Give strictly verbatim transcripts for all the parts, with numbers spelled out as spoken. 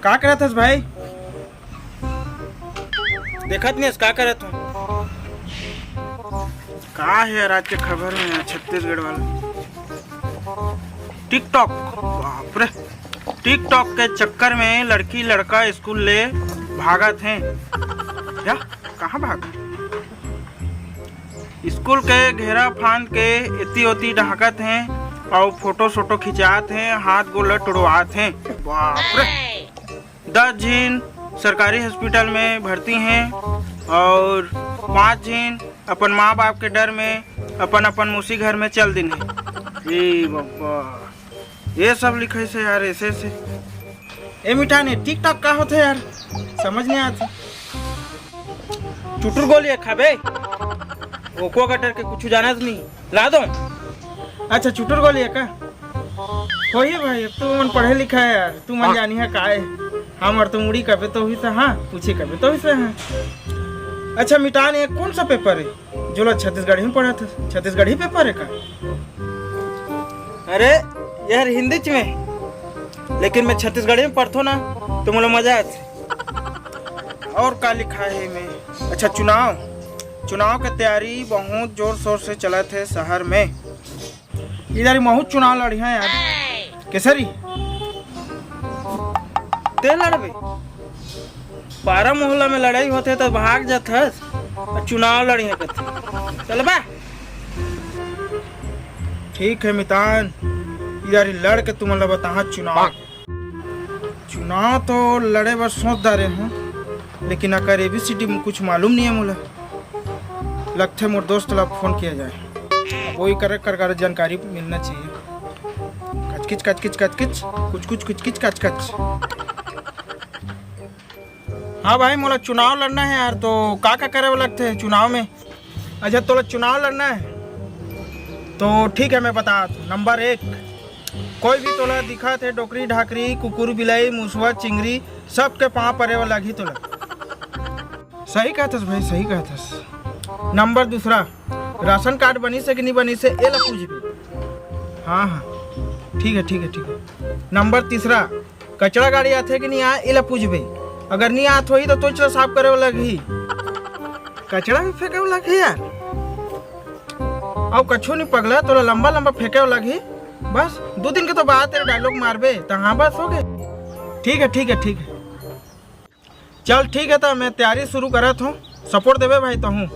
का करत हस भाई? देखत नहीं हस, का करत हो? का हे यार आज के खबर में यार, छत्तीसगढ़ वाला? TikTok, बाप रे। TikTok के चक्कर में लड़की लड़का स्कूल ले भागत हैं। क्या? कहाँ भागा? स्कूल के घेरा फांद के एती ओती ढांकत हैं और फोटो सोटो खिंचात हैं, हाथ गोड़ ल टुड़वात हैं। बाप रे। दस झिन सरकारी हॉस्पिटल में भर्ती हैं और पाँच झिन अपन माँ बाप के डर में अपन अपन मौसी घर में चल दिन हैं। ए बाबा, ये सब लिखे से यार, ऐसे ऐसे। ए मिठान, ये TikTok का होथे यार, समझ नहीं आथे। चुटुर गोली है खाबे, ओको गटर के कुछ जानत नहीं, ला दो। अच्छा, चुटुर गोली है का? वही भाई, अब तू मन पढ़े लिखा है यार, तू मन जानी है का है। हम और तुम उड़ी कबे तो हुई से, हाँ, पूछे कबे तो हुई से, हाँ। अच्छा मिटान, ये कौन सा पेपर है? जो लोग छत्तीसगढ़ी में पढ़त हस, छत्तीसगढ़ी पेपर है का? अरे यार, हिंदी च में, लेकिन मैं छत्तीसगढ़ी में पढ़थो ना, तो मोला मजा आथे। और का लिखा है में? अच्छा, चुनाव, चुनाव के तैयारी बहुत जोर शोर से चलत है शहर में। इधर ही महू चुनाव लड़िहा यार। केसरी, ते लड़बे? पारा मोहल्ला में लड़ाई होथे त भाग जाथस, अउ चुनाव लड़िहा कथे। चलबा? ठीक है मितान, इधर ही लड़ के तुमन ला बताहा चुनाव। चुनाव तो लड़े बर सोच डारे हूँ, लेकिन अकर ABCD में कुछ मालूम नहीं है मोला। लगथे मोर दोस्त ला फोन किया जाए, वही करे कर, कर जानकारी मिलना चाहिए। कचकिच, कचकिच, कचकिच, कुछ, कुछ, कुचकिच, कचकच। हाँ भाई, मोला चुनाव लड़ना है यार, तो का का करे बर लगथे चुनाव में? अच्छा, तोला चुनाव लड़ना है तो ठीक है, मैं बता दूँ। नंबर एक, कोई भी तोला दिखत हे, डोकरी, ढाकरी, कुकुर, बिलाई, मुसवा, चिंगरी, सबके पाँव परे बर लगही तोला। सही कहथस भाई, सही कहथस। नंबर दूसरा, राशन कार्ड बनिस हे कि नहीं बनिस हे, एला पूछबे। हाँ, हाँ, ठीक है, ठीक है, ठीक है। नंबर तीसरा, कचरा गाड़ी आथे कि नहीं आय, एला पूछबे। अगर नहीं आत होही, तो तोच ला साफ करे बर लगही। कचरा भी फेंके बर लगही यार। अउ कछु नहीं पगला, तोला लंबा लंबा फेंके बर लगही। बस, दो दिन के तो बात है, डायलॉग मारबे, त हाँ, बस हो गए। ठीक है, ठीक है, ठीक है। चल ठीक है, त मैं तैयारी शुरू करत हूँ, सपोर्ट देबे भाई तहूँ।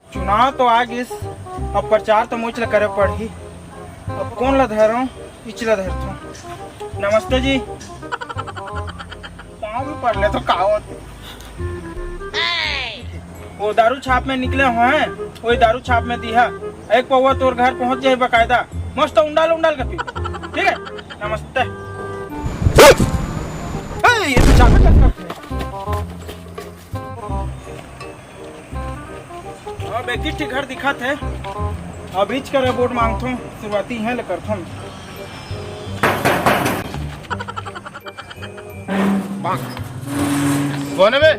चुनाव तो आ गिस, अब प्रचार तो मुच ल करे पड़ही। अब कौन ल धरऊँ, इच ल धरथों। नमस्ते जी। पाँव भी पड़ ले तो का होत? वो दारू छाप में निकले हों, वही दारू छाप में दिहा। एक पौवा तोर घर पहुँच जाही बकायदा, मस्त उंडाल उंडाल के पी। ठीक है, नमस्ते। ए, ये तो जाबे कर सकते हैं। अब एक ही घर दिखत है, अभीच कर वोट मांगथों, शुरुआती है ले करथों। कौन है बे?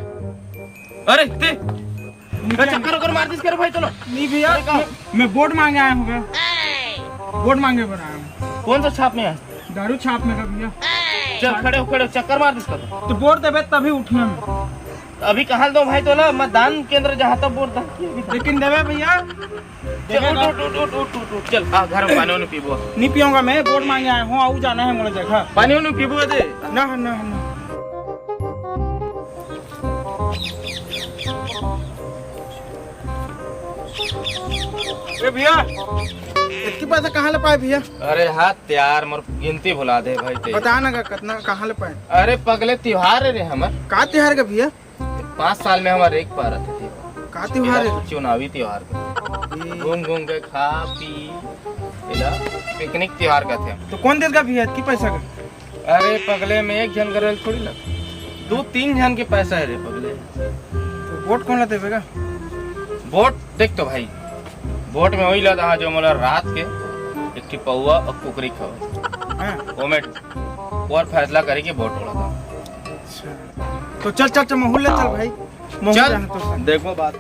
अरे ते, अरे चक्कर उक्कर मार दिस करे भाई, चलो। नहीं भैया, अरे कहाँ? मैं, मैं वोट मांगे आया हूँ भैया, वोट मांगे बर आया हूँ। कौन सा छाप में है? दारू छाप में का भैया। चल खड़े हो, खड़े हो, चक्कर मार दिस करे। तो वोट देबे तभी उठना है। अभी कहाँ दो भाई तोला मतदान केंद्र जहाँ तक वोट दान किए अभी तक। लेकिन देवे भैया, चल, देवे उठ, ना। उठ, उठ, उठ, उठ, उठ, उठ, चल, आ, घर में पानी उनी पीबो। नहीं पीऊंगा मैं, वोट मांगे आया हूँ, आऊ जाना है मोला जगह। पानी उनी पीबो दे। ना, ना, ना। ए भैया, इतनी पैसा कहाँ ले पाए भैया? अरे हाथ यार, मोर गिनती भुला दे भाई ते। बता ना का, कितना कहाँ ले पाए? अरे पगले, त्योहार है रे हमर। का त्योहार का भैया? पाँच साल में हमर एक बार आथे त्योहार। का त्योहार है? चुनावी त्योहार का। ए। घूम घूम के खा पी, एला पिकनिक त्योहार कथे। तो कौन देत का भैया, इतनी पैसा का? अरे पगले, में एक झन करे थोड़ी लग, दो तीन झन के पैसा है रे पगले। तो वोट कौन ला देबे गा? वोट देख तो भाई, वोट में वही ला दहा जो मोला रात के एक ठी पौवा और कुकरी खवाए। हाँ। ओमे और फैसला करे के वोट वाला था। अच्छा। तो चल, चल, चल, महू ल ले चल भाई। महू चल, जाना तो सर। देखो बात।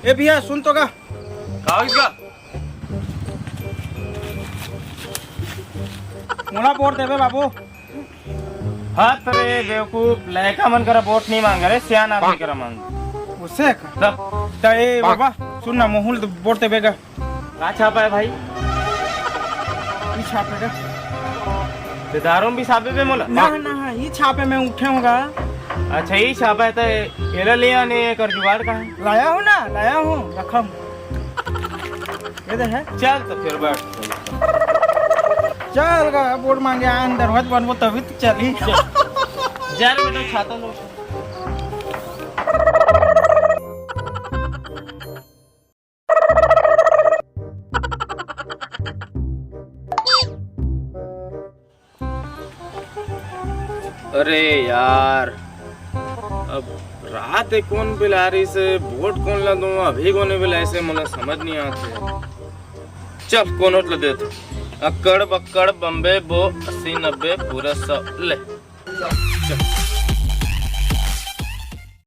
ए भैया, सुन तो गा। का हो इसका? मोला वोट देबे बाबू। हत रे बेवकूफ, लइका मन करा वोट नहीं मांगे रे, सियान आदमी करा मांगे। उसे का? तब? त ए बाबा, सुन ना, मोहुल वोट देबे गा। का छापा है भाई? ई छापे गा। ते दारू में भी छापे बे मोला? ना, ना, ई छापे में उठे होगा। अच्छा, ई छापा है, त एला ले आने कर जुगाड़ का है? लाया हूँ ना, लाया हूँ, रखम। ये दे है। चल तो फिर बैठ। चल गा, वोट मांगे आ अंदर, मत बनबो तभी तो चली। जा रे बेटा, छाता लो। अरे यार, अब रात ए कोन बिलारी से वोट कोन ला दूं, अभी कोने बिलारी से मोला समझ नहीं आते। चल, कोन वोट ला देत? अक्कड़ बक्कड़ बम्बे बो अस्सी नब्बे पूरा सौ ले। चल, चल।